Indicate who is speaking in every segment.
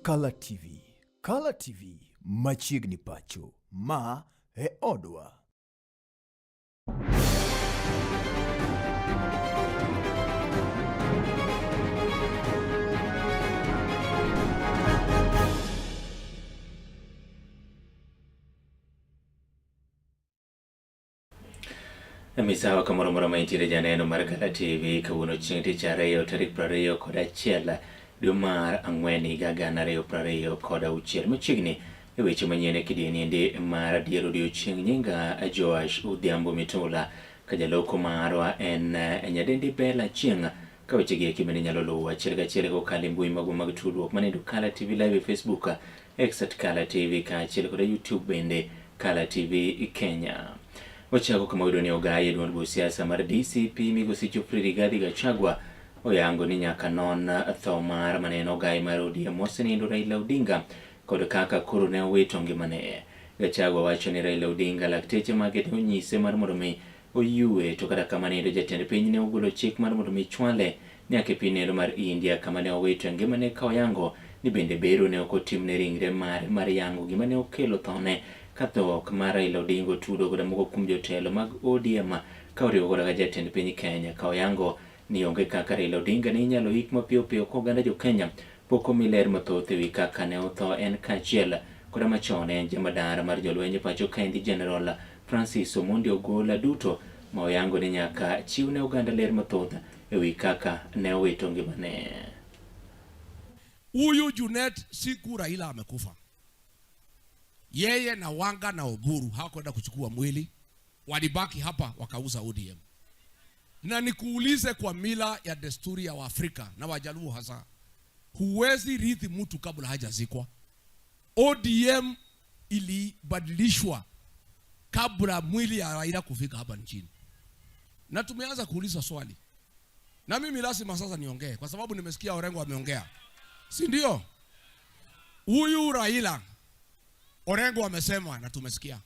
Speaker 1: Kala TV. Kala TV machiegni pacho. Ma e odwa.
Speaker 2: Misawa kamoro amora ma intiere janeno mar Kala TV kawuono chieng' tich ariyo tarik 21 dwe mar ang'wen higa 2026 machiegni e weche manyien e kidieny endi mar adier odiochieng' nyinga Joash Odhiambo Mitula ka jaloko marwa en nyadendi Bella Chieng' ka weche gi eki bende inyalo luwo achiel kachiel kokalo e mbui magwa mag tudruok manendo Kala TV Live e Facebook X at Kala TV kaachiel kod YouTube bende Kala TV Kenya. Wachako kama wayudo ni ogayi e duond buch siasa mar DCP migosi Geoffrey Rigathi Gachagua oyango ni nyaka non tho mar mane en ogayi mar ODM mosenindo Raila Odinga kod kaka koro ne owito ngimane. Gachagua wacho ni Raila Odinga lakteche mage ne onyise mar mondo mi oyue to kata kamano endo jatend piny ne ogolo chik mar mondo mi chwale nyaka e piny endo mar India kama ne owito ngimane ka oyango ni bende bero ne ok otimne ringre mare mar yango gima ne okelo thone ka tho ok mar Raila Odinga otudo koda moko kuom jotelo mag ODM ka oriwo koda ka jatend piny Kenya ka oyango ni onge kaka Raila Odinga ne inyalo ik mapiyo piyo ka oganda jo Kenya pok omi ler mathoth ewi kaka ne otho en kaachiel koda machon en jamadar mar jolweny e pacho kaendi General Francis Omondi Ogola duto ma oyango ni nyaka chiw ne oganda ler mathoth ewi kaka ne owito ngimane.
Speaker 3: Huyu Junet siku Raila amekufa, yeye na Wanga na Oburu hawakwenda kuchukua mwili, walibaki hapa wakauza ODM. Na nikuulize, kwa mila ya desturi ya Waafrika na Wajaluo hasa, huwezi rithi mtu kabla hajazikwa. ODM ilibadilishwa kabla mwili ya Raila kufika hapa nchini, na tumeanza kuuliza swali, na mimi lazima sasa niongee kwa sababu nimesikia Orengo ameongea, si ndio? Huyu Raila Orengo amesema na tumesikia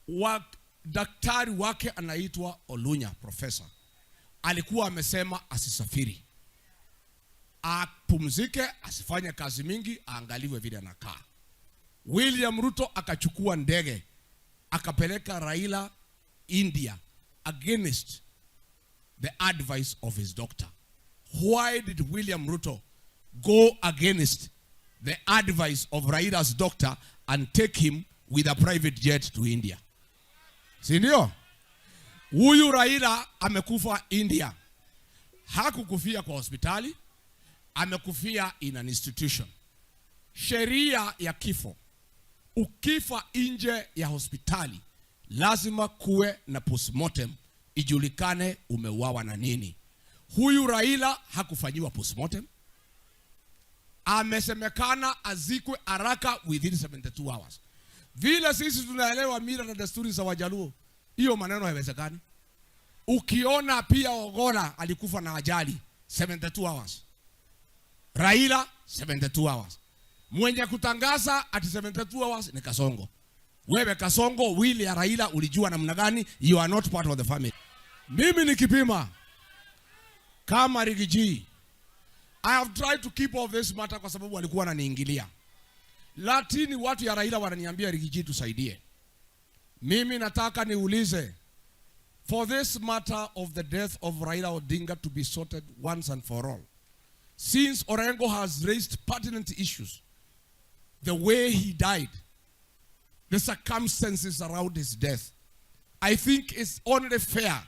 Speaker 3: wa, daktari wake anaitwa Olunya profesa alikuwa amesema asisafiri, apumzike, asifanye kazi mingi, aangaliwe vile anakaa. William Ruto akachukua ndege akapeleka Raila India against the advice of his doctor. Why did William Ruto go against the advice of Raila's doctor and take him with a private jet to India? Si ndio? Huyu Raila amekufa India. Hakukufia kwa hospitali, amekufia in an institution. Sheria ya kifo, ukifa nje ya hospitali lazima kuwe na postmortem, ijulikane umeuawa na nini. Huyu Raila hakufanyiwa postmortem, amesemekana azikwe haraka within 72 hours. Vile sisi tunaelewa mila na desturi za Wajaluo, hiyo maneno haiwezekani. Ukiona pia Ogola alikufa na ajali 72 hours, Raila 72 hours. Mwenye kutangaza ati 72 hours ni Kasongo. Wewe Kasongo, will ya Raila ulijua namna gani? You are not part of the family. Mimi nikipima kama Riggy G, I have tried to keep off this matter kwa sababu walikuwa wananiingilia, lakini watu ya Raila wananiambia Riggy G, tusaidie. Mimi nataka niulize, for this matter of the death of Raila Odinga to be sorted once and for all, since Orengo has raised pertinent issues, the way he died, the circumstances around his death, I think it's only fair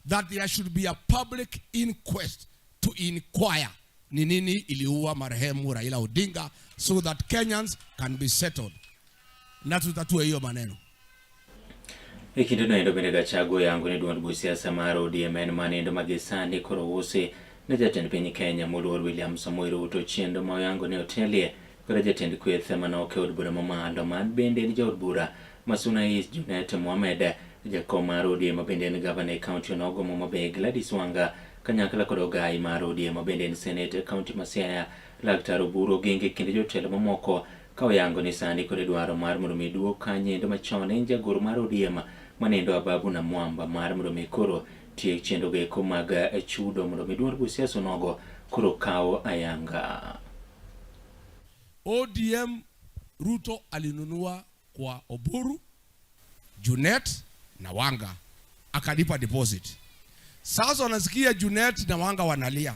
Speaker 3: that there should be a public inquest to inquire ni nini iliua marehemu Raila Odinga so that Kenyans can be settled. Na tutatue hiyo maneno.
Speaker 2: E kindeno endo bende Gachagua oyango ni duond buch siasa mar ODM en mana endo ma gisani koro usi ne jatend piny Kenya moluor William Samoei Ruto chenro ma oyango ni otelie kod jatend kweth manok e od bura mamalo man bende en jaod bura ma Suna East Junet Mohamed, jakom mar ODM ma bende en gavana e kaunti onogo ma Homa Bay Gladys Wanga kanyakla kod ogai mar ODM ma bende en senet e kaunti ma Siaya Laktar Oburu Oginga e kind jotelo mamoko ka oyango ni sani kod dwaro mar mondo mi duok kanyendo machon en jagoro mar ODM manendo Ababu Namwamba mar mondo mi koro tiek chenro goeko mag chudo mondo mi duond buch siasa onogo koro kaw ayanga.
Speaker 3: ODM Ruto alinunua kwa Oburu, Junet na Wanga, akalipa deposit. Sasa wanasikia Junet na Wanga wanalia.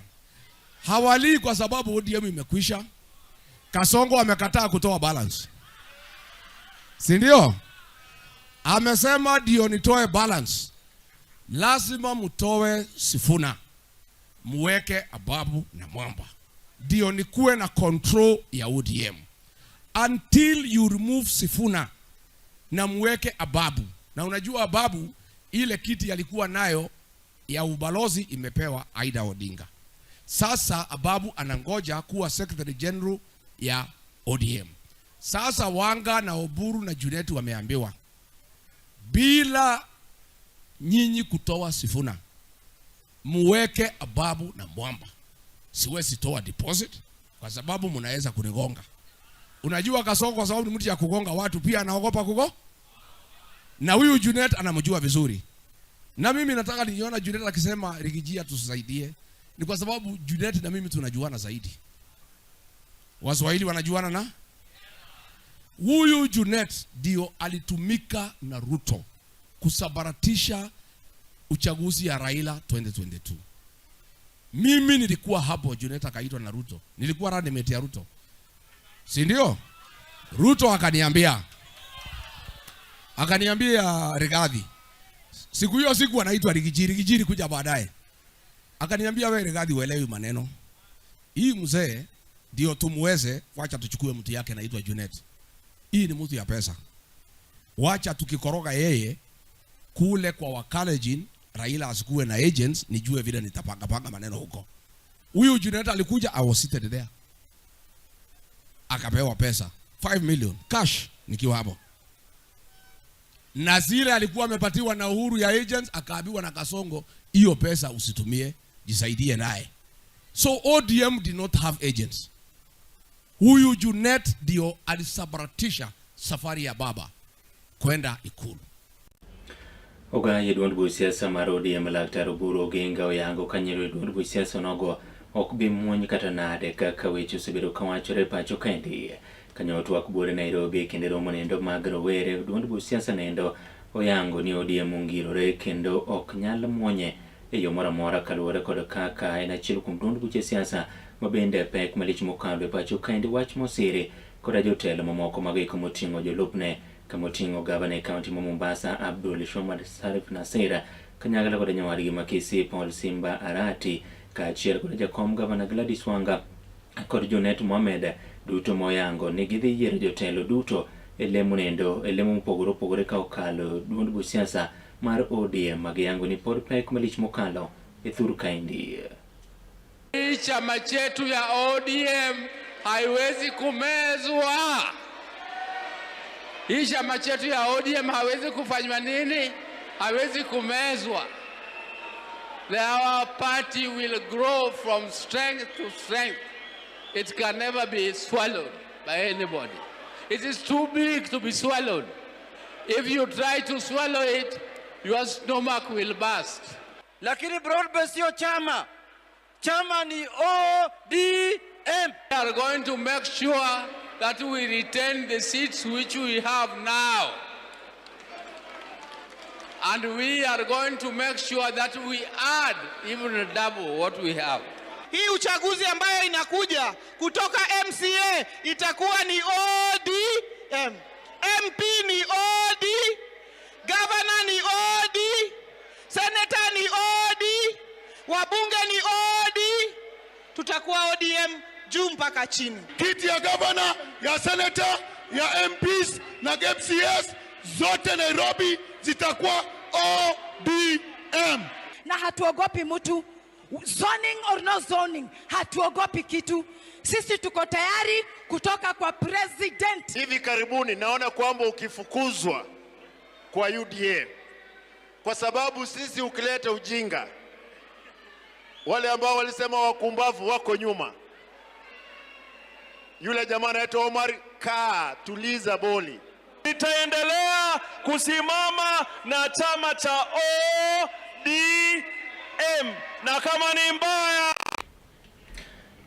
Speaker 3: Hawalii kwa sababu ODM imekwisha. Kasongo amekataa kutoa balance, si ndio? Amesema ndio nitoe balance, lazima mtoe Sifuna, muweke Ababu na Mwamba, ndio nikuwe na control ya ODM. Until you remove Sifuna na muweke Ababu. Na unajua Ababu ile kiti alikuwa nayo ya ubalozi imepewa Aida Odinga. Sasa Ababu anangoja kuwa Secretary General ya ODM. Sasa Wanga na Oburu na Junet wameambiwa bila nyinyi kutoa Sifuna, muweke Ababu na Mwamba, siwezi toa deposit kwa sababu mnaweza kunigonga. Unajua Kasongo kwa sababu ni mtu ya kugonga watu, pia anaogopa kugo. Na huyu Junet anamjua vizuri. Na mimi nataka niona Junet akisema Riggy G tusaidie, ni kwa sababu Junet na mimi tunajuana zaidi. Waswahili wanajuana na huyu Junet ndio alitumika na Ruto kusambaratisha uchaguzi ya Raila 2022. Mimi nilikuwa hapo, Junet akaitwa na Ruto. Nilikuwa running mate ya Ruto, si ndio? Ruto akaniambia Rigathi, siku hiyo siku anaitwa Riggy G, Riggy G kuja baadaye. Akaniambia, wewe Rigathi, uelewi maneno hii, mzee ndio tumuweze, wacha tuchukue mtu yake anaitwa Junet. Hii ni mtu ya pesa, wacha tukikoroga yeye kule kwa Wakalenjin, Raila asikuwe na agents, nijue vile nitapanga panga maneno huko. Huyu Junet alikuja, I was seated there, akapewa pesa 5 million cash nikiwa hapo, na zile alikuwa amepatiwa na Uhuru ya agents, akaambiwa na Kasongo, hiyo pesa usitumie, jisaidie naye. So ODM did not have agents. Huyu Junet ndio alisambaratisha safari ya baba kwenda Ikulu.
Speaker 2: Ogayi e duond buch siasa mar ODM Laktar Oburu Oginga oyango ka nyiro e duond buch siasa nogo ok bi muony kata nade kaka weche osebedo kawachore e pacho kaendi. Kanyo twak buore Nairobi e kinde romo nendo mag rowere, duond buch siasa nendo oyango ni ODM ongirore kendo ok nyal muonye e yo moro amora kaluwore kod kaka en achiel kuom duond buche siasa ma bende pek malich mokalo e pacho kaendi, wach mosiri koda jotelo mamoko mag eko moting'o jolupne kamoting'o gavana e kaunti ma Mombasa Abdul Swamad Sharif Nasir kanyakla kod nyawadgi ma Kisii Paul Simba Arati kaachiel kod jakom gavana Gladys Wanga kod Junet Mohamed duto moyango ni gidhi yiero jotelo duto e lemo nendo e lemo mopogore opogore ka okalo duond buch siasa mar ODM magiyango ni pod pek malich mokalo e thur kaendi.
Speaker 4: Hii chama chetu ya ODM haiwezi kumezwa. Hii chama chetu ya ODM hawezi kufanywa nini? Hawezi kumezwa. Our party will grow from strength to strength. It can never be swallowed by anybody. It is too big to be swallowed. If you try to swallow it, your stomach will burst.
Speaker 5: Lakini broad-based sio chama. Chama ni ODM.
Speaker 4: We are going to make sure that we retain the seats which we have now. And we are going to make sure that we add even double what we have.
Speaker 6: Hii uchaguzi ambayo inakuja kutoka MCA itakuwa ni ODM. MP ni OD, Governor ni OD, Senator ni OD, wabunge ni OD. Tutakuwa ODM juu mpaka chini.
Speaker 7: Kiti ya governor, ya senator, ya MPs na MCAs zote Nairobi zitakuwa ODM.
Speaker 8: Na hatuogopi mtu, zoning or no zoning, hatuogopi kitu. Sisi tuko tayari kutoka kwa president.
Speaker 9: Hivi karibuni naona kwamba ukifukuzwa kwa UDA, kwa sababu sisi ukileta ujinga, wale ambao walisema wakumbavu wako nyuma. Yule jamaa anaitwa Omar, kaa tuliza boli.
Speaker 10: Nitaendelea kusimama na chama cha ODM na kama ni mbaya.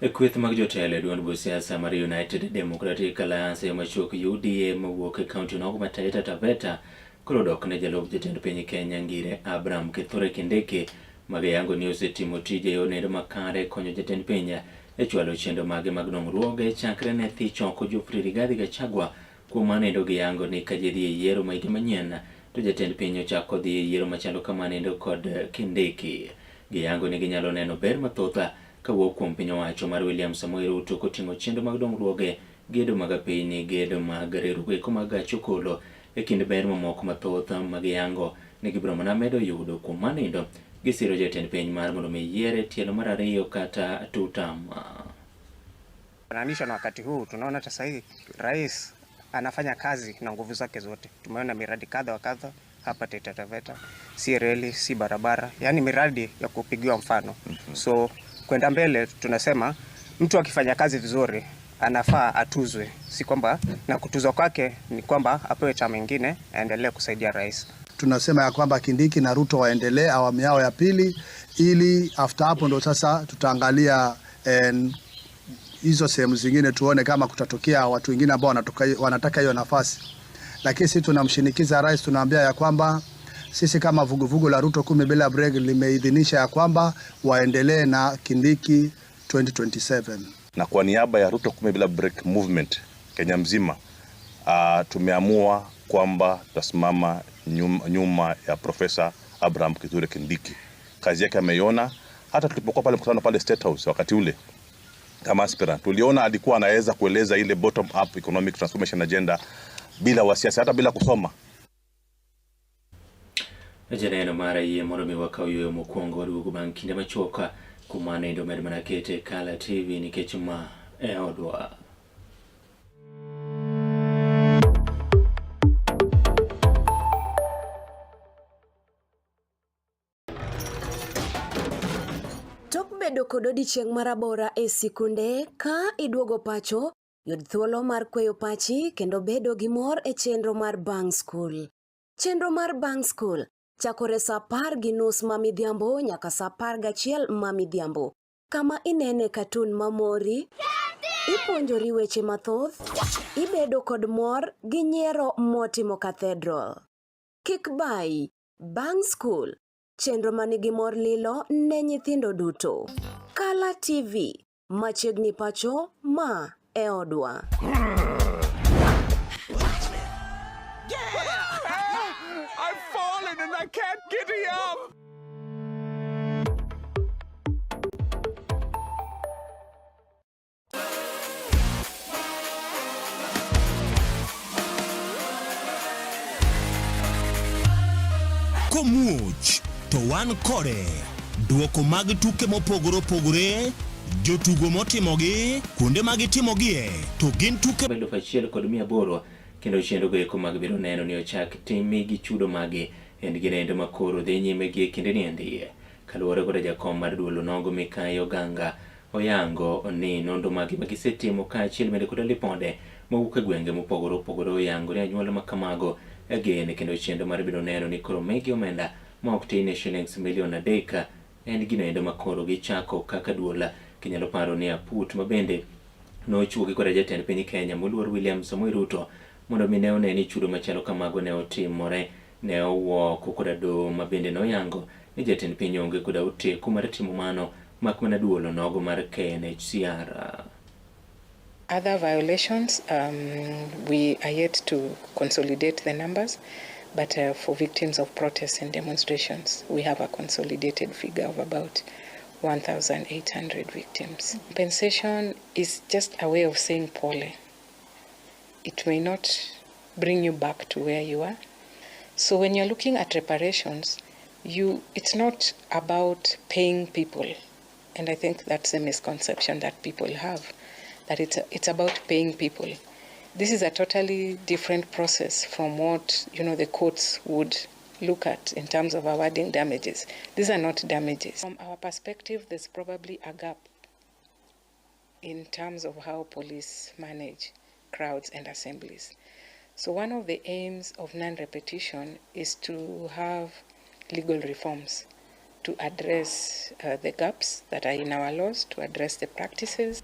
Speaker 2: E kweth mag jotelo e duond buch siasa mar United Democratic Alliance e machuok UDA mawuok e kaunti onogo ma Taita Taveta koro odok ne jalup jatend piny Kenya Ngire Abraham Kithure Kindiki magiyango ni osetimo tije e yorno makare konyo jatend piny e chwalo chenro mage mag dongruoge chakre ne thich oko Geoffrey Rigathi Gachagua. Kuom mano endo giyango ni ka ji dhi e yiero ma higa manyien to jatend piny ochako dhi e yiero machalo kamano endo kod Kindiki. Giyango ni ginyalo neno ber mathoth kawuok kuom piny owacho mar William Samoei Ruto koting'o chenro mag dongruoge, gedo mag apeyni, gedo mag riwruoge eko mag gach okolo e kind ber mamoko mathoth ma giyango ni gibiro mana medo yudo. Kuom mano endo gisiro jatend piny mar mondo mi yiere tielo mar ariyo kata two term.
Speaker 11: Fananisha na wakati huu tunaona hata sasa rais anafanya kazi na nguvu zake zote. Tumeona miradi kadha wa kadha hapa Taita Taveta, si reli, si barabara, yaani miradi ya kupigiwa mfano. So kwenda mbele tunasema mtu akifanya kazi vizuri anafaa atuzwe, si kwamba na kutuzwa kwake ni kwamba apewe chama ingine aendelee kusaidia rais.
Speaker 12: Tunasema ya kwamba Kindiki na Ruto waendelee awamu yao ya pili, ili after hapo ndo sasa tutaangalia hizo sehemu zingine tuone kama kutatokea watu wengine ambao wanataka hiyo nafasi. Lakini sisi tunamshinikiza rais, tunaambia ya kwamba sisi kama vuguvugu la Ruto 10 bila break limeidhinisha ya kwamba waendelee na Kindiki 2027.
Speaker 13: Na kwa niaba ya Ruto 10 bila break movement Kenya mzima, tumeamua kwamba tutasimama nyuma ya Profesa Abraham Kithure Kindiki. Kazi yake ameiona, hata tulipokuwa pale mkutano pale State House wakati ule kama aspirant, tuliona alikuwa anaweza kueleza ile bottom up economic transformation agenda bila wasiwasi, hata bila kusoma.
Speaker 2: Janeno mar yie mondo mi wakaw yueyo mokwongo waduogo bang' kinde machuok kuma nindo med mana kete Kala TV nikech ma e odwa.
Speaker 14: Tok bedo kod odiechieng' marabora e sikunde, ka iduogo pacho, yud thuolo mar kweyo pachi kendo bedo gi mor e chenro mar Bang' School. Chenro mar Bang' School chakore saa 10:30 ma midhiambo nyaka saa 11 ma midhiambo, kama inene katun mamori, ipuonjori weche mathoth, ibedo kod mor gi nyiero motimo cathedral. Kik bayi, Bang' School, chenro manigi mor lilo ne nyithindo duto. Kala TV, machiegni pacho, ma e odwa.
Speaker 15: I've fallen and I can't get up.
Speaker 16: Komuoch to wan kode. Duoko mag tuke mopogore opogore, jotugo motimogi, kuonde ma gitimogie, to gin tuke
Speaker 2: 1800 kendo chenro go eko mag biro neno ni ochak timi gi chudo mage en gino ma koro dhi nyime gi e kinde ni endi. Kaluwore koda jakom mar duol onogo Mikayi Oganga oyango ni nonro mage ma gisetimo kaachiel bende koda lipode mowuok e gwenge mopogore opogore oyango ni anyuola ma kamago gin kendo chenro mar biro neno ni koro migi omenda ma ok tin ne shillings milion 3 en gino endo ma koro gichako kaka duol. Kinyalo paro ni aput ma bende nochuogi koda jatend piny Kenya moluor William Samoei Ruto mondo mi ne one ni chudo machalo kamago ne otimore ne owuok koda doho ma bende noyango ni jatend piny onge koda oteku mar timo mano mak mana duol onogo mar KNHCR.
Speaker 17: Other violations, we are yet to consolidate the numbers, but for victims of protests and demonstrations, we have a consolidated figure of about 1,800 victims. Compensation is just a way of saying pole. It may not bring you back to where you are. So when you're looking at reparations, it's not about paying people. And I think that's a misconception that people have, that it's about paying people. This is a totally different process from what the courts would look at in terms of awarding damages. These are not damages. From our perspective, there's probably a gap in terms of how police manage crowds and assemblies. So one of the aims of non-repetition is to have legal reforms to address the gaps that are in our laws, to address the practices.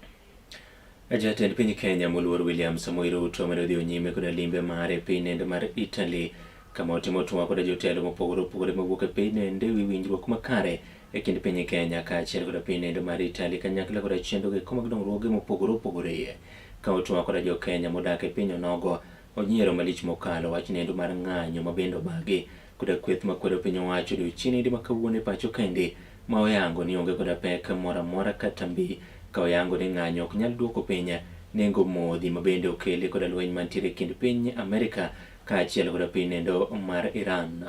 Speaker 2: Jatend piny Kenya moluor William Samoei Ruto medo dhi nyime koda limbe mare e piny nendo mar Italy kama otimo twak koda jotelo mopogore opogore mawuok e piny nendo e wi winjruok makare e kind piny Kenya kaachiel koda piny nendo mar Italy kanyakla koda chenro go eko mag dongruoge mopogore opogore. Ka otwak koda jo Kenya modak e piny onogo, onyiero malich mokalo wach nendo mar ng'anyo ma bende obagi koda kweth makwedo piny owacho odiochieng' ma kawuono e pacho kende ma oyango ni onge koda pek moro amora kata mbi ka oyango ni ng'anyo ok nyal duoko piny nengo modhi ma bende okeli koda lweny mantiere e kind piny Amerika kaachiel koda piny nendo mar Iran.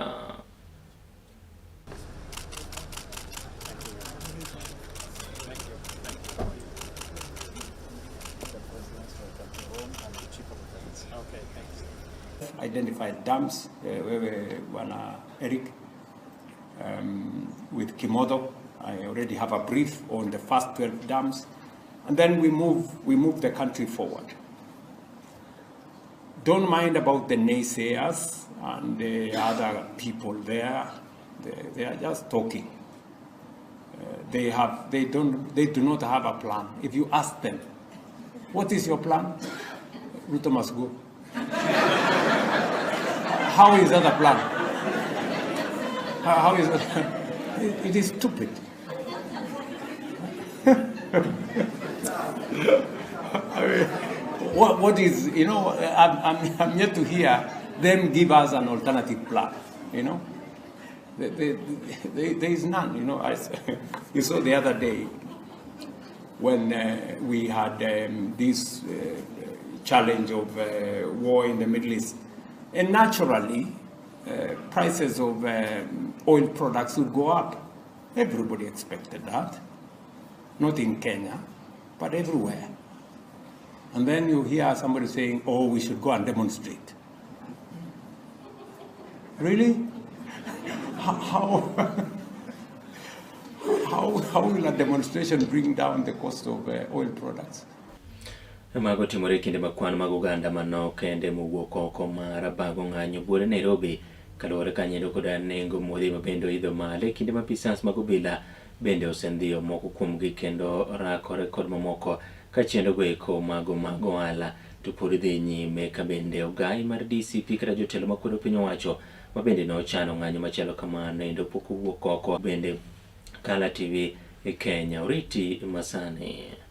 Speaker 18: Identified dams, wewe Bwana Eric, with Kimodo. I already have a brief on the first 12 dams. And then we move the country forward. Don't mind about the naysayers and the other people there. They are just talking. They have, they don't, they do not have a plan. If you ask them, what is your plan? Ruto must go. How is that a plan? How is that? It is stupid. I mean, what is, you know, I'm yet to hear them give us an alternative plan, you know. There is none, you know. You saw the other day when we had this challenge of war in the Middle East, and naturally, prices of oil products would go up. Everybody expected that. Not in Kenya, but everywhere. And then you hear somebody saying, oh, we should go and demonstrate. Really? How will a demonstration bring down the cost of oil products?
Speaker 2: Mago timore e kinde ma kwan mag oganda manok kende mowuok oko mar bago ng'anyo buore Nairobi kaluwore kanyendo koda nengo modhi ma bende oidho malo e kinde ma pisas mag obila bende osendhiyo moko kuomgi kendo rakore kod mamoko ka chenro go eko mago mag ohala to pod dhi nyime ka bende ogai mar DCP kata jotelo makwedo piny owacho ma bende nochano ng'anyo machalo kamano endo pok owuok oko bende Kala TV e Kenya oriti masani.